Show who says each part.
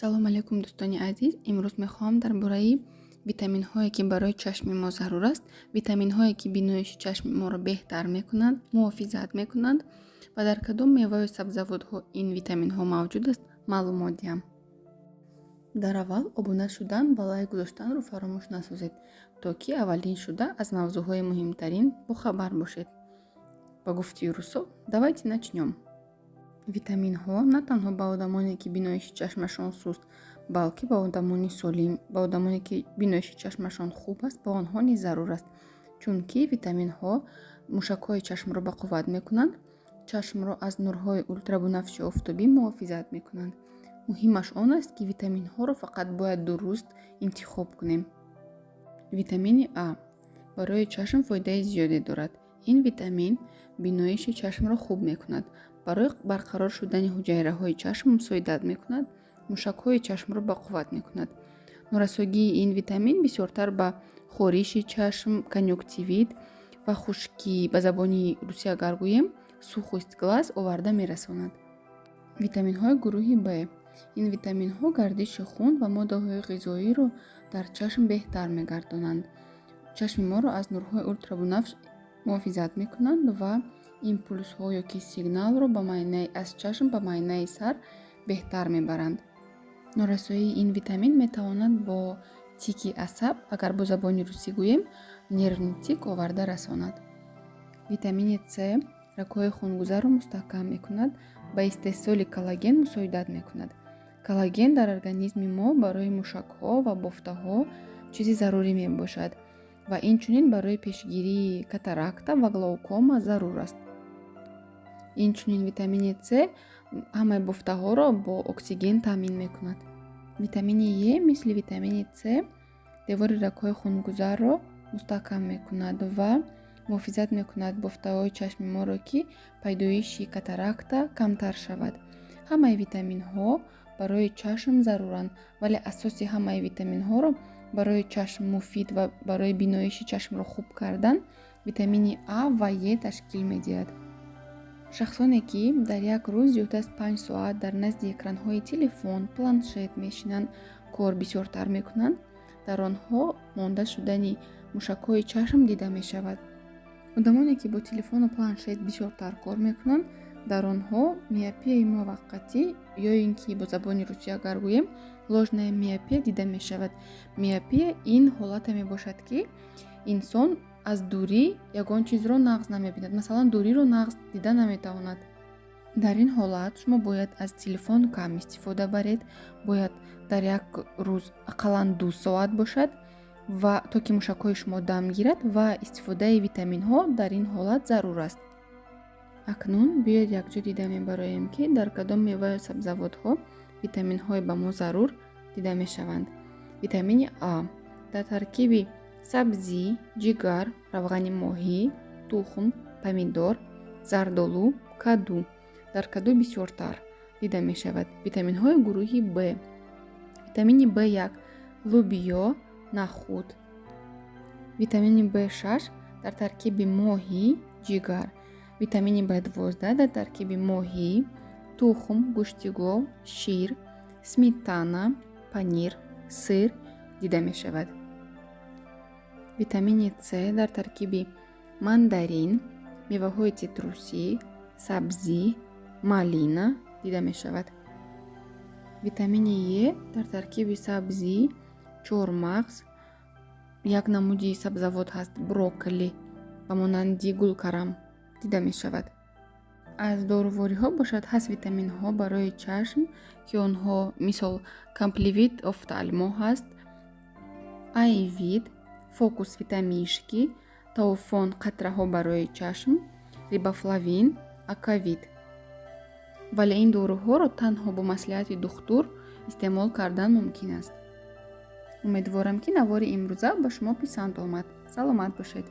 Speaker 1: Салом алейкум, дӯстони азиз! Имрӯз мехоҳам дар бораи витаминҳое, ки барои чашми мо зарур аст, витаминҳое, ки биноиши чашми моро беҳтар мекунанд, муҳофизат мекунанд ва дар кадом меваю сабзавотҳо ин витаминҳо мавҷуд аст, маълумот диҳам. Дар аввал обуна шудан ва лайк гузоштанро фаромӯш насозед, то ки аввалин шуда аз мавзӯъҳои муҳимтарин бохабар бошед. Ба гуфти русо, давайте начнём. Витаминҳо на танҳо ба одамоне, ки биноиши чашмашон суст, балки ба одамони солим, ба одамоне, ки биноиши чашмашон хуб аст, ба онҳо низ зарур аст, чунки витаминҳо мушакҳои чашмро ба қувват мекунанд, чашмро аз нурҳои ултрабунафши офтобӣ муҳофизат мекунанд. Муҳимаш он аст, ки витаминҳоро фақат бояд дуруст интихоб кунем. Витамини А барои чашм фоидаи зиёде дорад. Ин витамин биноиши чашмро хуб мекунад, барои барқарор шудани ҳуҷайраҳои чашм мусоидат мекунад, мушакҳои чашмро ба қувват мекунад. Норасогии ин витамин бисёртар ба хориши чашм, конъюнктивит ва хушкӣ, ба забони русӣ агар гӯем, сухость глаз, оварда мерасонад. Витаминҳои гурӯҳи Б. Ин витаминҳо гардиши хун ва моддаҳои ғизоиро дар чашм беҳтар мегардонанд, чашми моро аз нурҳои ултрабунафш муҳофизат мекунанд ва импулсҳо ёки сигналро аз чашм ба майнаи сар беҳтар мебаранд. Норасоии ин витамин метавонад бо тики асаб, агар бо забони русӣ гӯем, нервный тик, оварда расонад. Витамини С рагҳои хунгузарро мустаҳкам мекунад, ба истеҳсоли коллаген мусоидат мекунад. Коллаген дар организми мо барои мушакҳо ва бофтаҳо чизи зарурӣ мебошад ва инчунин барои пешгирии катаракта ва глаукома зарур аст. Инчунин витамини С ҳамаи бофтаҳоро бо оксиген таъмин мекунад. Витамини Е мисли витамини С девори рагҳои хунгузарро мустаҳкам мекунад ва муҳофизат мекунад бофтаҳои чашми моро, ки пайдоиши катаракта камтар шавад. Ҳамаи витаминҳо барои чашм заруранд, вале асоси ҳамаи витаминҳоро барои чашм муфид ва барои биноиши чашмро хуб кардан витамини А ва Е ташкил медиҳад. Шахсоне, ки дар як рӯз зиёд аз 5 соат дар назди экранҳои телефон, планшет мешинанд, кор бисёртар мекунанд, дар онҳо монда шудани мушакҳои чашм дида мешавад. Одамоне, ки бо телефону планшет бисёртар кор мекунанд, дар онҳо миопияи муваққатӣ ё ин ки бо забони русӣ агар гӯем, ложная миопия, дида мешавад. Миопия ин ҳолате мебошад, ки инсон аз дурӣ ягон чизро нағз намебинад, масалан, дуриро нағз дида наметавонад. Дар ин ҳолат шумо бояд аз телефон кам истифода баред, бояд дар як рӯз ақаллан 2 соат бошад ва то ки мушакҳои шумо дам гирад, ва истифодаи витаминҳо дар ин ҳолат зарур аст. Акнун биёед, якҷо дида мебароем, ки дар кадом меваю сабзавотҳо витаминҳои ба мо зарур дида мешаванд. Витамини А дар таркиби сабзӣ, ҷигар, равғани моҳӣ, тухм, помидор, зардолу, каду. Дар каду бисёртар дида мешавад. Витаминҳои гурӯҳи Б. Витамини В1 лӯбиё, нахӯд. Витамини В6 дар таркиби моҳӣ, ҷигар. Витамини В12 дар таркиби моҳӣ, тухм, гӯшти гов, шир, сметана, панир, сыр дида мешавад. Витамини С дар таркиби мандарин, меваҳои цитрусӣ, сабзӣ, малина дида мешавад. Витамини Е дар таркиби сабзӣ, чормағз, як намуди сабзавот ҳаст, брокколи, ба монанди гулкарам, дида мешавад. Аз дорувориҳо бошад, ҳаст витаминҳо барои чашм, ки онҳо, мисол, Компливит офтальмо ҳаст, Аевит, Фокус витамишки, Тауфон қатраҳо барои чашм, рибофлавин, Акавит. Вале ин доруҳоро танҳо бо маслиҳати духтур истеъмол кардан мумкин аст. Умедворам, ки навори имрӯза ба шумо писанд омад. Саломат бошед.